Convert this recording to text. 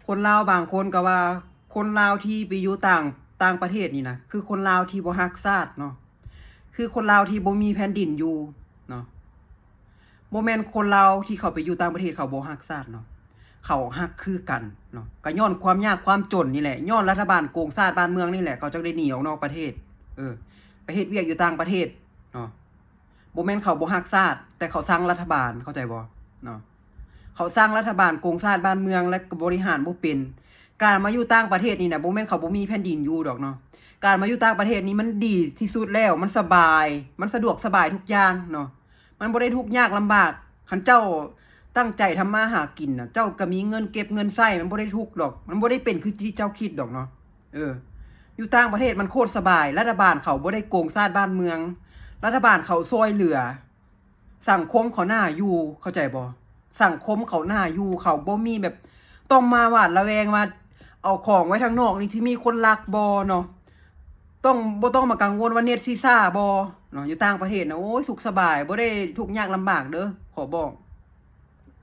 ຄົນລາວບາງຄົນກໍວ່າ ຄົນລາວທີ່ໄປຢູ່ຕ່າງ ຕ່າງປະເທດນີ້ນະ ຄືຄົນລາວທີ່ບໍ່ຮັກຊາດເນາະ ຄືຄົນລາວທີ່ບໍ່ມີແຜ່ນດິນຢູ່ເນາະ. ບໍ່ແມ່ນຄົນລາວທີ່ເຂົາໄປຢູ່ຕ່າງປະເທດເຂົາບໍ່ຮັກຊາດເນາະ ເຂົາຮັກຄືກັນເນາະ. ກໍຍ້ອນຄວາມຍາກຄວາມຈົນນີ້ແຫຼະ ຍ້ອນລັດຖະບານໂກງຊາດບ້ານເມືອງນີ້ແຫຼະ ເຂົາຈຶ່ງໄດ້ໜີອອກນອກປະເທດ ເອີ ໄປເຮັດວຽກຢູ່ຕ່າງປະເທດເນາະ. ບໍ່ແມ່ນເຂົາບໍ່ຮັກຊາດ ແຕ່ເຂົາຊັງລັດຖະບານ ເຂົ້າໃຈບໍ່ເນາະ? ເຂົາຊັງລັດຖະບານໂກງຊາດບ້ານເມືອງ ແລະ ກໍບໍລິຫານບໍ່ເປັນ. ການມາຢູ່ຕ່າງປະເທດນີ້ນະ ບໍ່ແມ່ນເຂົາບໍ່ມີແຜ່ນດິນຢູ່ດອກເນາະ. ການມາຢູ່ຕ່າງປະເທດນີ້ມັນດີທີ່ສຸດແລ້ວ ມັນສະບາຍ ມັນສະດວກສະບາຍທຸກຢ່າງເນາະ. ມັນບໍ່ໄດ້ທຸກຍາກລຳບາກ. ຄັນເຈົ້າຕັ້ງໃຈທຳມາຫາກິນນະ ເຈົ້າກໍມີເງິນເກັບເງິນໃຊ້ ມັນບໍ່ໄດ້ທຸກດອກ ມັນບໍ່ໄດ້ເປັນຄືທີ່ເຈົ້າຄິດດອກເນາະ. ເອີ ຢູ່ຕ່າງປະເທດມັນໂຄດສະບາຍ ລັດຖະບານເຂົາບໍ່ໄດ້ໂກງຊາດບ້ານເມືອງ ລັດຖະບານເຂົາຊ່ວຍເຫຼືອ ສັງຄົມເຂົາໜ້າຢູ່ ເຂົ້າໃຈບໍ່? ສັງຄົມເຂົາໜ້າຢູ່ ເຂົາບໍ່ມີແບບຕ້ອງມາຫວາດລະແວງວ່າ ເອົາຂອງໄວ້ທາງນອກນີ້ຊິມີຄົນລັກບໍ່ເນາະ. ຕ້ອງ ບໍ່ຕ້ອງມາກັງວົນວ່າເນັດຊິຊ້າບໍ່ເນາະ. ຢູ່ຕ່າງປະເທດນະ ໂອ້ຍ ສຸກສະບາຍ ບໍ່ໄດ້ທຸກຍາກລຳບາກເດີ ຂໍບອກ.